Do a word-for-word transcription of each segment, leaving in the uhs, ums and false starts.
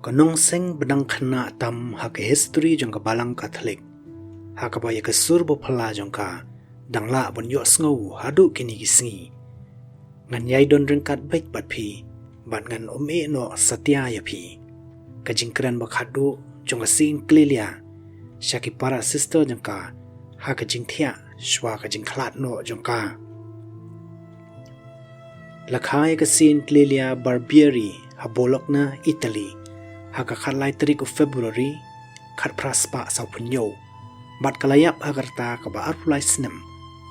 Ka nongseng ba dang khynnah tam ha ka history jong ka Balang Katholik, ha kaba ïa ka sur ba phylla jong ka dang lah ban ïohsngew haduh kine ki sngi. Ngan ïai don ryngkat beit bad phi, bad ngan ym ïeh noh satia ïa phi. Ka jingkren ba khadduh jong ka Saint Clelia sha ki para sister jong ka, ha ka jingthiah shwa ka jingkhlad noh jong ka. La kha ïa ka Saint Clelia Barbieri ha Bologna, Italy, ha ka khatlai tarik u February, khatphra spah sawphew hynñiew, bad ka la ïap ha ka rta kaba arphew lai snem,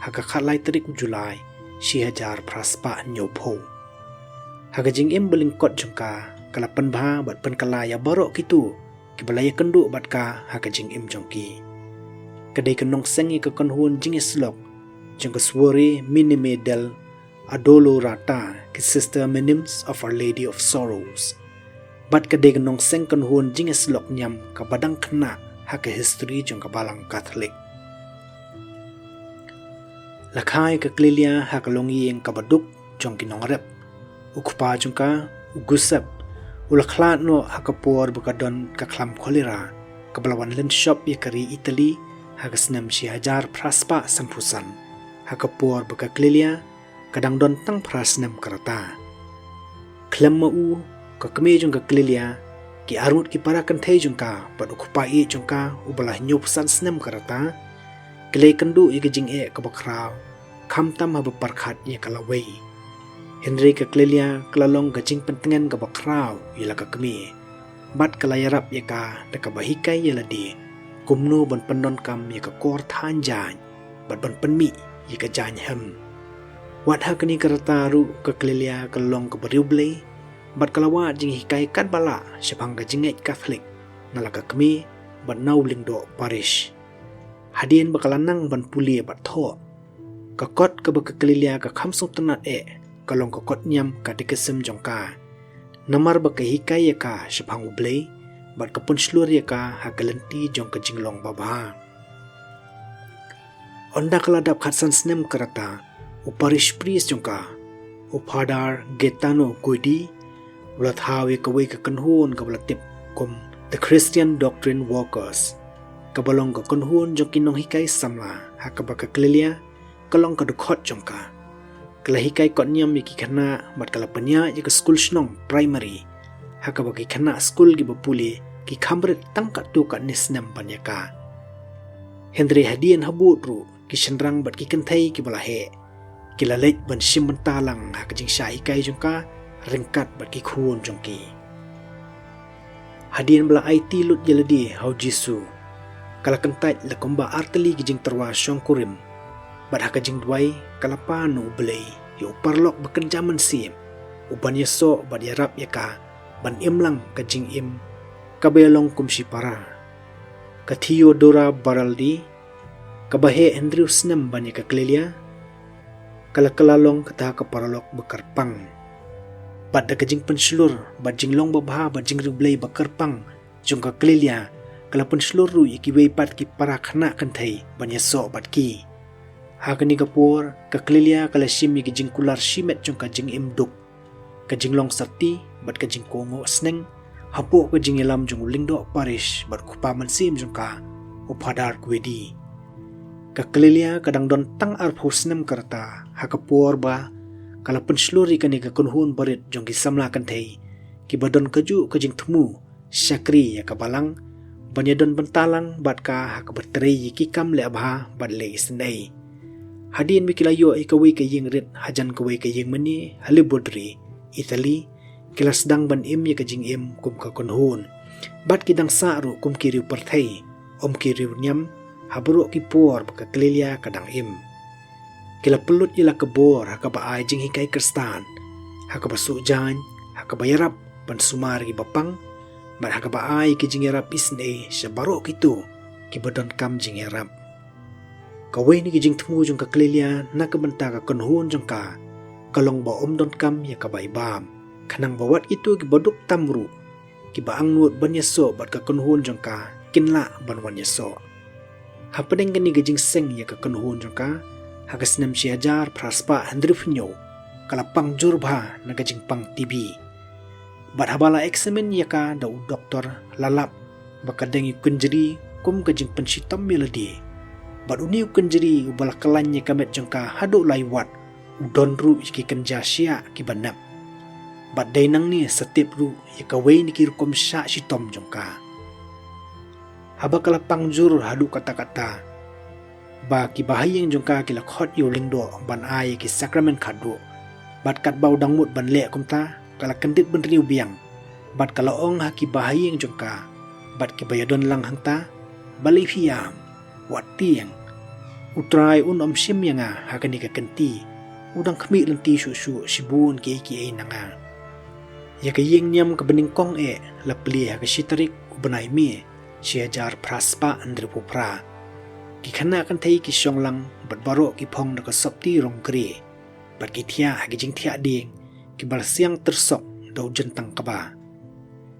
ha ka khatlai tarik u July, shi hajar phra spah hynñiewphew. Ha ka jingim ba lyngkot jong ka, ka la pynbha bad pynkylla ïa baroh kito kiba la ïakynduh bad ka ha ka jingim jong ki. Ka dei ka nongseng ïa ka kynhun jingïasyllok jong ka Suore Minime del Addolorata, ki Sister Minims of Our Lady of Sorrows. Bad ka dei ka nongseng kynhun jingïasyllok niam kaba dang khynnah ha ka history jong ka Balang Katholik. La kha ïa ka Clelia ha ka longïing kaba duk jong ki nongrep. U kpa jong ka, u Giuseppe, u la khlad noh ha ka por ba ka don ka khlam cholera kaba la wan lynshop ïa ka ri Italy ha ka snem shi hajar phra spah sanphew san, ha ka por ba ka Clelia ka dang don tang phra snem ka rta. Khlem ma u, ka kmie jong ka Clelia, ki arngut ki para kynthei jong ka bad u kpa ïeit jong ka uba la hynñiewphew san snem ka rta, ki la ïakynduh ïa ka jingeh kaba khraw, khamtam haba pyrkhat ïa ka lawei. Hynrei ka Clelia ka la long ka jingpyntngen kaba khraw ïa la ka kmie, bad ka la ïarap ïa ka da kaba hikai ïa lade kumno ban pyndonkam ïa ka kor thaiñ jaiñ bad ban pynmih ïa ka jaiñhem. Wat ha kane ka rta ruh ka Clelia ka la long kaba riewblei, bad ka la wad jinghikai katba lah shaphang ka jingngeit Katholik na la ka kmie bad na u lyngdoh parish. Hadien ba ka la nang ban pule bad thoh, ka kot kaba ka Clelia ka kham sngewtynnad eh ka long ka kot niam Catechism jong ka, namar ba ka hikai ïa ka shaphang U Blei bad ka pynshlur ïa ka ha ka lynti jong ka jinglong babha. Ynda ka la dap khatsan snem ka rta, u parish priest jong ka, u Father Gaetano Guidi, u la thaw ïa kawei ka kynhun kaba la tip kum The Christian Doctrine Workers, kaba long ka kynhun jong ki nonghikai samla, ha kaba ka Clelia ka long ka dkhot jong ka. Ka la hikai kot niam ïa ki khynnah bad ka la pynïaid ïa ka skul shnong primary, ha kaba ki khynnah skul kiba pule ki kham rit tang katto katne snem ban ïa ka. Hynrei hadien habud ruh, ki shynrang bad ki kynthei kiba la heh, ki la leit ban shim bynta lang ha ka jingshah hikai jong ka ryngkat bad ki khun jong ki. Hadien ba la aiti lut ïa lade ha U Jisu, ka la kyntait la kumba artylli ki jingtyrwa shongkurim, bad ha ka jingduwai ka la pan na U Blei ïa u paralok ba kynja mynsiem, u ban ïasoh bad ïarap ïa ka ban im lang ka jingim kaba ïalong kum shipara. Ka Theodora Baraldi, kaba heh hynriew snem ban ïa ka Clelia, ka la kylla long kata ka paralok ba kyrpang. Bad da ka jingpynshlur bad jinglong babha bad jingriewblei ba kyrpang jong ka Clelia, ka la pynshlur ruh ïa kiwei pat ki para khynnah kynthei ban ïasoh bad ki. Ha kane ka por, ka Clelia ka la shim ïa ki jingkular shimet jong ka jingim duk, ka jinglong sati bad ka jingkohnguh sneng hapoh ka jingïalam jong u lyngdoh parish bad u kpa mynsiem jong ka, u Father Guidi. Ka Clelia ka dang don tang arphew snem ka rta ha ka por ba ka la pynshlur ïa kane ka kynhun barit jong ki samla kynthei kiba don kajuh ka jingthmu shakri ïa ka balang, ban ïadon bynta lang bad ka ha kaba trei ïa ki kam leh bha bad leh isynei. Hadien ba ki la ïoh ïa kawei ka ïing rit hajan kawei ka ïing mane ha Libodri, Italy, ki la sdang ban im ïa ka jingim kum ka kynhun. Bad ki dang sah ruh kum ki riew pyrthei, ym ki riew niam, ha baroh ki por ba ka Clelia ka dang im. Ki la pynlut ïa la ka bor ha kaba ai jinghikai Khristan, ha kaba suh jaiñ, ha kaba ïarap ban sumar ïa kiba pang, bad ha kaba ai ki jingïarap isynei sha baroh kito kiba donkam jingïarap. Kawei na ki jingthmu jong ka Clelia na ka bynta ka kynhun jong ka, ka long ba ym donkam ïa kaba i bam, khnang ba wat kito kiba duk tam ruh, kiba angnud ban ïasoh bad ka kynhun jong ka, kin lah ban wan ïasoh. Hapdeng kane ka jingseng ïa ka kynhun jong ka, ha ka snem shi hajar phra spah hynriewphew hynñiew, ka la pang jur bha na ka jingpang T B. Bad haba la eksamin ïa ka da u doktor, la lap ba ka dang ïa u kynjri kum ka jingpynshitom ïa lade. Bad une u kynjri uba la kyllaiñ ïa ka met jong ka haduh lai wat, u don ruh ïa ki kynja shiah kiba nep. Bad dei nangne sa tip ruh ïa kawei na ki rukom shah shitom jong ka. Haba ka la pang jur haduh katta katta ba ki bahaïing jong ka ki la khot ïa u lyngdoh ban ai ïa ki sakramen khatduh. Bad katba u dang mut ban leh kumta, ka la kyndit bynriew biang. Bad ka la ong ha ki bahaïing jong ka bad kiba ïadon lang hangta, balei phi ïam, wat tieng. U Trai un ym shim ïa nga ha kane ka kynti. U dang khmih lynti shuh shuh shibun kiei kiei na nga. Ïa ka ïing niam kaba nyngkong eh la plie ha ka shi tarik u bnai May, shi hajar phra spah hynriewphew phra. Ki khynnah kynthei ki shong lang bad baroh ki phong da ka sopti rong grey. Bad ki thiah ha ki jingthiah dieng kiba la siang tyrsok da u jyntang kba.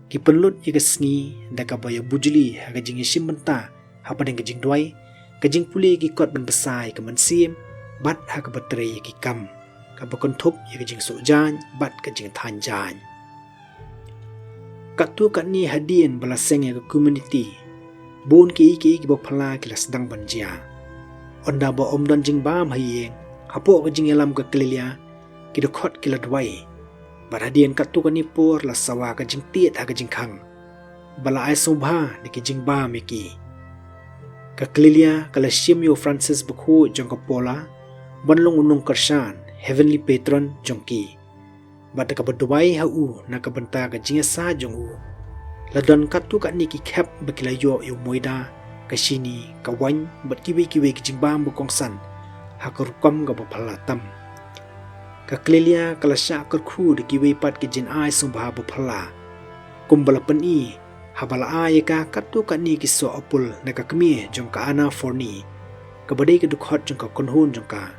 Ki pynlut ïa ka sngi da kaba ïa bujli ha ka jingïashim bynta hapdeng ka jingduwai, ka jingpule ki kot ban bsa ïa ka mynsiem, bad ha kaba trei ïa ki kam, kaba kynthup ïa ka jingsuh jaiñ bad ka jingthaiñ jaiñ. Katto katne hadien ba la seng ïa ka community, bun kiei kiei kiba phylla ki la sdang ban jia. Ynda ba ym don jingbam ha ïing, hapoh ka jingïalam ka Clelia, ki dkhot ki la duwai. Bad hadien katto katne por la sawa ka jingtied ha ka jingkhang ba la ai sngewbha da ki jingbam ïa ki. Ka Clelia ka la shim ïa u Francis bakhuid jong ka Paula ban long u nongkyrshan, heavenly patron jong ki. Bad da kaba duwai ha u na ka bynta ka jingïasaid jong u, la don katto katne ki khep ba ki la ïoh ïa u muida, ka shini, ka waiñ bad kiwei kiwei ki jingbam ba kongsan ha ka rukom kaba phylla tam. Ka Clelia ka la shah kyrkhu da kiwei pat ki jingai sngewbha ba phylla, kumba la pyni haba la ai ïa ka katto katne ki soh apul na ka kmie jong ka Anna Forney, kaba dei ka dkhot jong ka kynhun jong ka.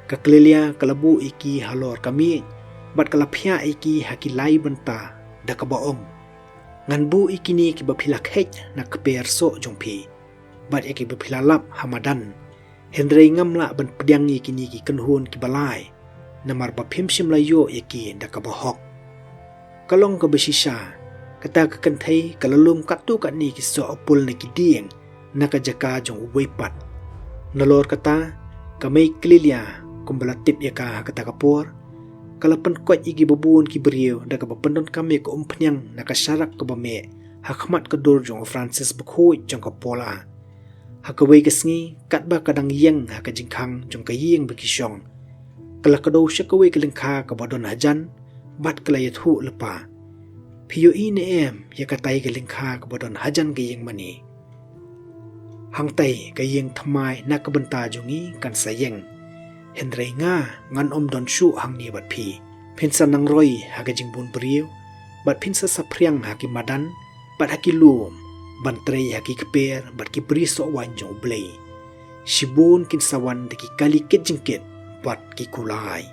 Ka Clelia ka la buh ïa ki halor ka miej bad ka la phiah ïa ki ha ki lai bynta da kaba ong, ngan buh ïa kine kiba phi la kheit na kper soh jong phi bad ïa kiba phi la lap ha madan. Hynrei ngam lah ban pdiang ïa kine ki kynhun kiba lai, namar ba phim shym la ïoh ïa ki da kaba hok. Ka long kaba shisha, kata ka kynthei ka la lum katto katne ki soh apul na ki dieng na ka jaka jong uwei pat. Nalor kata, ka mei Clelia, kumba la tip ïa ka ha kata ka por, ka la pynkoit ïa kiba bun ki briew da kaba pyndonkam ïa ka umphniang na ka sharak kaba meh ha khmat ka dur jong u Francis bakhuid jong ka Paula. Ha kawei ka sngi, katba ka dang ïeng ha ka jingkhang jong ka ïing ba ki shong, ka la kdew sha kawei ka lyngkha kaba don hajan bad ka la ïathuh lypa, phi ïohi ne em ïa katai ka lyngkha kaba don hajan ka ïing mane? Hangtai ka ïing thymmai na ka bynta jong ngi kan sa ïeng. Hynrei nga ngan ym don shuh hangne bad phi. Phin sa nang roi ha ka jingbun briew bad phin sa saphriang ha ki madan bad ha ki lum ban trei ha ki kper bad ki bri soh waiñ jong U Blei. Shibun kin sa wan da ki kali kit jingkit bad ki kulai.